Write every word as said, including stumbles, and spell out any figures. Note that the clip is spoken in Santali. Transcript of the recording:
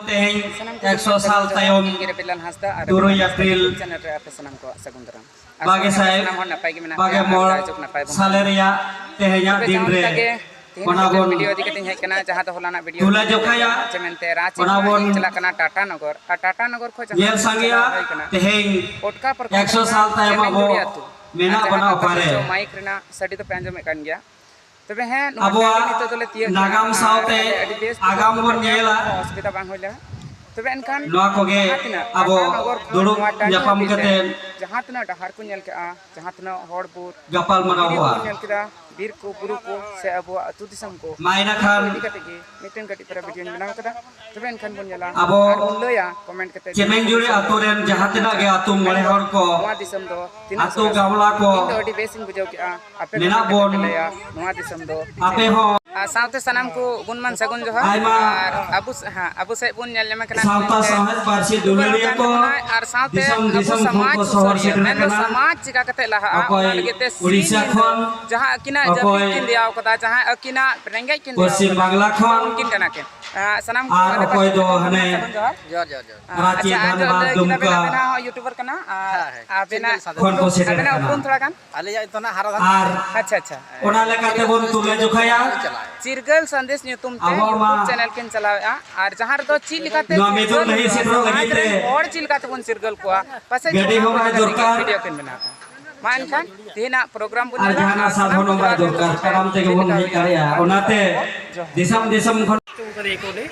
ᱛᱮᱦᱮᱧ ᱥᱟᱱᱟᱢ ᱠᱚ ᱮᱠᱥᱚ ᱥᱟᱞ ᱛᱟᱭᱚᱢ ᱤᱧ ᱜᱮ ᱨᱮᱵᱮᱞ ᱞᱟᱞ ᱦᱟᱸᱥᱫᱟ ᱟᱨ ᱛᱩᱨᱩᱭ ᱨᱮᱵᱮᱞ ᱦᱟᱸᱥᱫᱟ ᱮᱯᱨᱤᱞ ᱪᱮᱱᱮᱞ ᱨᱮ ᱟᱯᱮ ᱥᱟᱱᱟᱢ ᱠᱚᱣᱟᱜ ᱥᱟᱹᱜᱩᱱ ᱫᱟᱨᱟᱢ᱾ ᱟᱥᱚᱜ ᱵᱟᱜᱮ ᱠᱟᱱᱟ ᱥᱟᱭ ᱥᱟᱱᱟᱢ ᱦᱚᱲ ᱱᱟᱯᱟᱭ ᱜᱮ ᱢᱮᱱᱟᱜ ᱵᱟᱜᱮ ᱯᱮᱭᱟ ᱟᱨ ᱢᱚᱬ ᱡᱟᱭᱡᱩᱜᱽ ᱱᱟᱯᱟᱭ ᱵᱚᱱ ᱥᱟᱞᱮ ᱛᱟᱦᱮᱱᱟ᱾ ᱨᱮᱭᱟᱜ ᱛᱮᱦᱮᱧᱟᱜ ᱛᱚᱵᱮ ᱫᱤᱱ ᱡᱟᱦᱟᱸ ᱨᱮ ᱞᱮᱠᱟ ᱜᱮ ᱛᱮᱦᱮᱧ ᱚᱱᱟ ᱢᱤᱫᱴᱮᱱ ᱵᱚᱱ ᱵᱷᱤᱰᱤᱭᱳ ᱤᱫᱤ ᱠᱟᱛᱮᱧ ᱦᱮᱡ ᱠᱟᱱᱟ, ᱡᱟᱦᱟᱸ ᱫᱚ ᱦᱚᱞᱟᱱᱟᱜ ᱵᱷᱤᱰᱤᱭᱳ ᱛᱩᱞᱟᱹ ᱨᱮ ᱡᱚᱠᱷᱟᱭᱟ, ᱡᱮ ᱢᱮᱱᱛᱮ ᱨᱟᱸᱪᱤ ᱚᱱᱟ ᱠᱷᱚᱱᱟᱜ ᱵᱚᱱ ᱤᱧ ᱪᱟᱞᱟᱜ ᱠᱟᱱᱟ ᱴᱟᱴᱟ ᱱᱚᱜᱚᱨ, ᱟᱨ ᱴᱟᱴᱟ ᱱᱚᱜᱚᱨ ᱠᱷᱚᱱ ᱡᱟᱦᱟᱸ ᱧᱮᱞ ᱥᱮᱫ ᱥᱟᱸᱜᱮᱭᱟ᱾ ᱪᱟᱞᱟᱣ ᱦᱩᱭ ᱠᱟᱱᱟ, ᱛᱮᱦᱮᱧ ᱯᱚᱴᱠᱟ ᱯᱨᱚᱠᱷᱚᱸᱰ ᱮᱠᱥᱚ ᱨᱮᱱᱟᱜ ᱥᱟᱞ ᱛᱟᱭᱚᱢ ᱪᱮᱢᱮᱧ ᱟᱵᱚ ᱜᱩᱲᱤ ᱟᱹᱛᱩ᱾ ᱢᱮᱱᱟᱜ ᱟᱨ ᱡᱟᱦᱟᱸ ᱵᱚᱱᱟ ᱠᱟᱛᱷᱟ ᱚᱠᱟᱨᱮ? ᱪᱚ ᱢᱟᱭᱤᱠ ᱨᱮᱱᱟᱜ ᱥᱟᱰᱮ ᱫᱚᱯᱮ ᱟᱸᱡᱚᱢᱮᱫ ᱠᱟᱱ ᱜᱮᱭᱟ᱾ ᱛᱚᱵᱮ ᱦᱮᱸ, ᱱᱚᱣᱟ ᱟᱵᱚᱣᱟᱜ ᱴᱟᱺᱰᱤ ᱱᱤᱛᱚᱜ ᱫᱚᱞᱮ ᱛᱤᱭᱟᱹᱜ ᱱᱟᱜᱟᱢ ᱠᱮᱫᱟ᱾ ᱥᱟᱶᱛᱮ ᱟᱨ ᱟᱹᱰᱤ ᱵᱮᱥ ᱛᱮ ᱟᱜᱟᱢ ᱵᱚᱱ ᱧᱮᱞᱟ᱾ ᱠᱚᱱᱚ ᱚᱥᱩᱵᱤᱫᱷᱟ ᱵᱟᱝ ᱦᱩᱭ ᱞᱮᱱᱟ᱾ ᱛᱚᱵᱮ ᱮᱱᱠᱷᱟᱱ ᱱᱚᱣᱟ ᱠᱚᱜᱮ ᱡᱟᱦᱟᱸ ᱛᱤᱱᱟᱹᱜ ᱟᱵᱚ ᱴᱟᱴᱟ ᱱᱚᱜᱚᱨ ᱠᱷᱚᱱ ᱫᱩᱲᱩᱵ ᱱᱚᱣᱟ ᱴᱟᱺᱰᱤ ᱧᱟᱯᱟᱢ ᱦᱟᱹᱵᱤᱡ ᱛᱮ ᱠᱟᱛᱮ ᱡᱟᱦᱟᱸ ᱛᱤᱱᱟᱹᱜ ᱰᱟᱦᱟᱨ ᱠᱚ ᱧᱮᱞ ᱠᱮᱜᱼᱟ, ᱡᱟᱦᱟᱸ ᱛᱤᱱᱟᱹᱜ ᱦᱚᱲ ᱵᱩᱨ ᱜᱟᱯᱟᱞ ᱢᱟᱨᱟᱣ ᱫᱷᱤᱨᱤ ᱠᱚ ᱵᱚᱱᱟ᱾ ᱧᱮᱞ ᱠᱮᱫᱟ, ᱵᱤᱨ ᱠᱚ, ᱵᱩᱨᱩ ᱠᱚ, ᱥᱮ ᱟᱵᱚᱣᱟᱜ ᱟᱹᱛᱩ ᱫᱤᱥᱚᱢ ᱠᱚ, ᱢᱟᱭᱱᱟ ᱚᱱᱟ ᱠᱚ ᱠᱷᱟᱱ ᱤᱫᱤ ᱠᱟᱛᱮ ᱜᱮ ᱢᱤᱫᱴᱮᱱ ᱠᱟᱹᱴᱤᱡ ᱯᱟᱨᱟ ᱵᱷᱤᱰᱤᱭᱳᱧ ᱵᱮᱱᱟᱣ ᱠᱟᱫᱟ᱾ ᱛᱚᱵᱮ ᱮᱱᱠᱷᱟᱱ ᱵᱚᱱ ᱧᱮᱞᱟ ᱟᱵᱚ ᱟᱨ ᱵᱚᱱ ᱞᱟᱹᱭᱟ ᱠᱚᱢᱮᱱᱴ ᱠᱟᱛᱮ ᱡᱮ ᱪᱮᱢᱮᱧᱡᱩᱲᱤ ᱟᱛᱳ ᱨᱮᱱ ᱡᱟᱦᱟᱸ ᱛᱤᱱᱟᱹᱜ ᱜᱮ ᱟᱛᱳ ᱢᱚᱬᱮ ᱦᱚᱲ ᱠᱚ, ᱱᱚᱣᱟ ᱫᱤᱥᱚᱢ ᱫᱚ ᱛᱤᱱᱟᱹᱜ ᱟᱛᱳ ᱥᱚᱨᱮᱥᱟ᱾ ᱜᱟᱶᱞᱟ ᱠᱚ ᱤᱧ ᱫᱚ ᱟᱹᱰᱤ ᱵᱮᱥᱤᱧ ᱵᱩᱡᱷᱟᱹᱣ ᱠᱮᱜᱼᱟ᱾ ᱟᱯᱮ ᱠᱚ ᱢᱮᱱᱟᱜ ᱪᱮᱫ ᱞᱮᱠᱟ ᱵᱚᱱ᱾ ᱯᱮ ᱞᱟᱹᱭᱟ ᱱᱚᱣᱟ ᱫᱤᱥᱚᱢ ᱫᱚ? ᱟᱯᱮ ᱦᱚᱸ ᱟᱨ ᱥᱟᱶᱛᱮ ᱥᱟᱱᱟᱢ ᱠᱚ ᱜᱩᱱᱢᱟᱱ ᱥᱟᱹᱜᱩᱱ ᱡᱚᱦᱟᱨ᱾ ᱟᱭᱢᱟ ᱟᱨ ᱟᱵᱚ ᱥᱮ-, ᱦᱮᱸ, ᱟᱵᱚ ᱥᱮᱫ ᱵᱚᱱ ᱧᱮᱞ ᱧᱟᱢᱮ ᱠᱟᱱᱟ ᱥᱟᱶᱛᱟ ᱢᱮᱱᱛᱮ ᱥᱟᱶᱦᱮᱫ ᱯᱟᱹᱨᱥᱤ ᱩᱯᱨᱩᱢ ᱫᱩᱞᱟᱹᱲᱤᱭᱟᱹ ᱠᱟᱱ ᱠᱚ ᱛᱟᱵᱚᱱᱟᱭ᱾ ᱟᱨ ᱥᱟᱶᱛᱮ ᱫᱤᱥᱚᱢ ᱟᱵᱚ ᱫᱤᱥᱚᱢ ᱠᱷᱚᱱ ᱥᱚᱢᱟᱡᱽ ᱠᱚ ᱥᱚᱦᱚᱨ ᱥᱩᱥᱟᱹᱨᱤᱭᱟᱹ, ᱥᱮᱴᱮᱨ ᱢᱮᱱᱫᱚ ᱟᱠᱟᱱᱟ᱾ ᱥᱚᱢᱟᱡᱽ ᱪᱤᱠᱟ ᱠᱟᱛᱮ ᱞᱟᱦᱟᱜᱼᱟ, ᱚᱠᱚᱭ ᱚᱱᱟ ᱞᱟᱹᱜᱤᱫ ᱛᱮ ᱩᱲᱤᱥᱥᱟ ᱥᱤᱧ ᱧᱤᱫᱟᱹ ᱠᱷᱚᱱ, ᱡᱟᱦᱟᱸ ᱟᱹᱠᱤᱱᱟᱜ ᱡᱟᱹᱯᱤᱫ ᱚᱠᱚᱭ ᱠᱤᱱ ᱫᱮᱭᱟᱣ ᱠᱟᱫᱟ, ᱡᱟᱦᱟᱸ ᱟᱹᱠᱤᱱᱟᱜ ᱨᱮᱸᱜᱮᱡ ᱠᱤᱱ ᱫᱮᱭᱟᱣ ᱯᱚᱥᱪᱤᱢ ᱠᱟᱫᱟ, ᱵᱟᱝᱞᱟ ᱠᱷᱚᱱ, ᱩᱱᱠᱤᱱ ᱠᱟᱱᱟ ᱠᱤᱱ᱾ ᱟᱸ, ᱥᱟᱱᱟᱢ ᱠᱚ ᱟᱨ ᱟᱹᱰᱤ ᱚᱠᱚᱭ ᱯᱟᱥᱴᱟ ᱫᱚ ᱠᱷᱚᱱ ᱦᱟᱱᱮ ᱥᱟᱹᱜᱩᱱ ᱡᱚᱦᱟᱨ᱾ ᱡᱚᱦᱟᱨ, ᱡᱚᱦᱟᱨ, ᱡᱚᱦᱟᱨ᱾ ᱨᱟᱸᱪᱤ, ᱟᱪᱪᱷᱟ, ᱟᱨ ᱫᱷᱟᱱᱵᱟᱫᱽ, ᱡᱚ-, ᱞᱟᱹᱭ ᱠᱮᱫᱟ ᱵᱮᱱ ᱫᱩᱢᱠᱟ᱾ ᱟᱵᱮᱱᱟᱜ ᱦᱚᱸ ᱭᱩᱴᱩᱵᱟᱨ ᱠᱟᱱᱟ, ᱟᱨ ᱦᱮᱸ, ᱦᱮᱸ, ᱟᱵᱮᱱᱟᱜ, ᱪᱤᱨᱜᱟᱹᱞ ᱥᱟᱸᱫᱮᱥ᱾ ᱠᱷᱚᱱ ᱠᱚ ᱥᱮᱴᱮᱨ ᱟᱵᱮᱱᱟᱜ ᱠᱟᱱᱟ᱾ ᱩᱯᱨᱩᱢ ᱛᱷᱚᱲᱟ ᱜᱟᱱ? ᱟᱹᱞᱤᱧᱟᱜ ᱧᱩᱛᱩᱢ ᱫᱚ ᱱᱟᱜ ᱦᱟᱨᱟ ᱫᱷᱟᱱ᱾ ᱟᱨ ᱟᱪᱪᱷᱟ, ᱟᱪᱪᱷᱟ᱾ ᱚᱱᱟ ᱞᱮᱠᱟᱛᱮ ᱵᱚᱱ ᱛᱩᱞᱟᱹ ᱡᱚᱠᱷᱟᱭᱟ᱾ ᱪᱤᱨᱜᱟᱹᱞ ᱥᱟᱸᱫᱮᱥ ᱧᱩᱛᱩᱢ ᱛᱮ ᱟᱵᱚ ᱢᱟ ᱭᱩᱴᱩᱵᱽ ᱪᱮᱱᱮᱞ ᱠᱤᱱ ᱪᱟᱞᱟᱣᱮᱫᱼᱟ, ᱟᱨ ᱡᱟᱦᱟᱸ ᱨᱮᱫᱚ ᱪᱮᱫ ᱞᱮᱠᱟᱛᱮ ᱱᱚᱣᱟ ᱢᱤᱫ ᱪᱤᱨᱜᱟᱹᱞ ᱞᱟᱹᱜᱤᱫ ᱦᱩᱭᱩᱜᱼᱟ, ᱥᱮᱴᱮᱨᱚᱜ ᱞᱟᱹᱜᱤᱫ ᱥᱚᱢᱟᱡᱽ ᱨᱮ ᱨᱮᱱ ᱦᱚᱲ ᱪᱮᱫ ᱞᱮᱠᱟᱛᱮ ᱵᱚᱱ ᱪᱤᱨᱜᱟᱹᱞ ᱠᱚᱣᱟ, ᱯᱟᱥᱮᱡ ᱜᱟᱹᱰᱤ ᱚᱱᱟ ᱦᱚᱸ ᱠᱚ ᱵᱟᱭ ᱤᱫᱤ ᱠᱟᱛᱮ ᱫᱚᱨᱠᱟᱨ᱾ ᱵᱷᱤᱰᱤᱭᱳ ᱠᱤᱱ ᱵᱮᱱᱟᱣ ᱠᱟᱜᱼᱟ᱾ ᱢᱟ ᱮᱱᱠᱷᱟᱱ ᱛᱮᱦᱮᱧᱟᱜ ᱯᱨᱳᱜᱨᱟᱢ ᱵᱚᱱ ᱟᱨ ᱧᱮᱞᱟ, ᱡᱟᱦᱟᱱᱟᱜ ᱟᱨ ᱥᱟᱫᱷᱚᱱ ᱥᱟᱱᱟᱢ ᱦᱚᱸ ᱠᱚ ᱵᱟᱭ ᱫᱚᱨᱠᱟᱨ, ᱡᱚᱛᱚ ᱛᱟᱲᱟᱢ ᱛᱮᱜᱮ ᱵᱚᱱ ᱦᱮᱡ ᱫᱟᱲᱮᱭᱟᱜᱼᱟ᱾ ᱚᱱᱟᱛᱮ ᱡᱚᱦᱟᱨ᱾ ᱫᱤᱥᱚᱢ ᱫᱤᱥᱚᱢ ᱠᱷᱚᱱ ᱧᱩᱛᱩᱢ ᱠᱟᱫᱮᱭᱟ ᱠᱚ ᱩᱱᱤ᱾